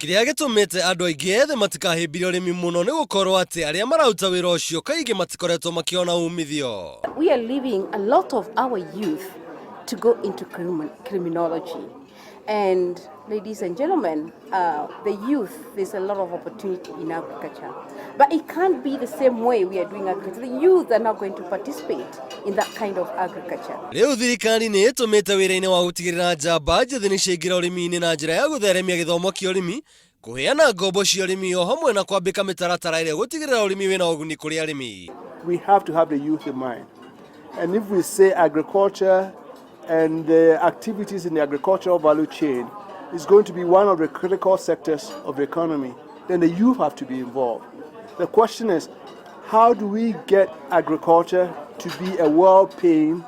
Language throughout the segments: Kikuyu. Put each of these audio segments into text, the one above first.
Kĩrĩa gĩtũmĩte andũ aingĩ ethĩ matikahĩmbĩrie ũrĩmi mũno nĩ gũkorwo atĩ arĩa mararuta wĩra ũcio kaingĩ matikoretwo makĩona umithio. We are leaving a lot of our youth to go into criminology. And ladies and gentlemen, the youth, there's a lot of opportunity in agriculture. But it can't be the same way we are doing agriculture. The youth are not going to participate in that kind of agriculture. Rĩu thirikari nĩ ĩtũmĩte wĩra-inĩ wa gũtigĩrĩra njamba njĩthĩ nĩ ciaingĩra ũrĩmi-inĩ na njĩra ya gũtheremia gĩthomo kĩa ũrĩmi, kũheana ngombo cia ũrĩmi o hamwe na kwambĩka mĩtaratara ĩrĩa ĩgũtigĩrĩra ũrĩmi wĩna ũguni kũrĩ arĩmi. We have to have the youth in mind. And if we say agriculture and the activities in the agricultural value chain is going to be one of the critical sectors of the economy, then the youth have to be involved. The question is, how do we get agriculture to be a well-paying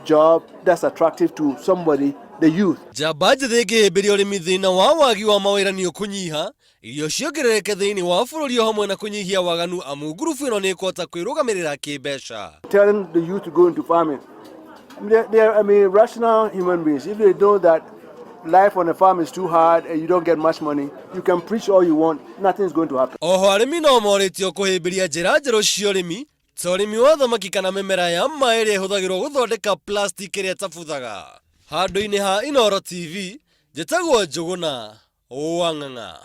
job that's attractive to somebody, the youth? Njamba njĩthĩ ĩngĩhĩmbĩria ũrĩmi thĩna wa wagi wa mawĩra nĩ ũkũnyiha, irio ciongerereke thĩinĩ wa bũrũri o hamwe na kũnyihia waganu amu ngurubu ĩno nĩ ĩkũhota kwĩrũgamĩrĩra kĩmbeca. Telling the youth to go into farming. I mean, they're, I mean, rational human beings. If they know that life on a farm is too hard and you don't get much money, you can preach all you want, nothing's going to happen. Oho arĩmi no morĩtio kũhĩmbĩria njĩra njerũ cia ũrĩmi ta ũrĩmi wa thamaki kana mĩmera ya maĩ ĩrĩa ĩhũthagĩrwo gũthondeka plastic ĩrĩa ĩtabuthaga. Handũ-inĩ ha Inooro TV, njĩtagwo Njũgũna wa Ng'ang'a.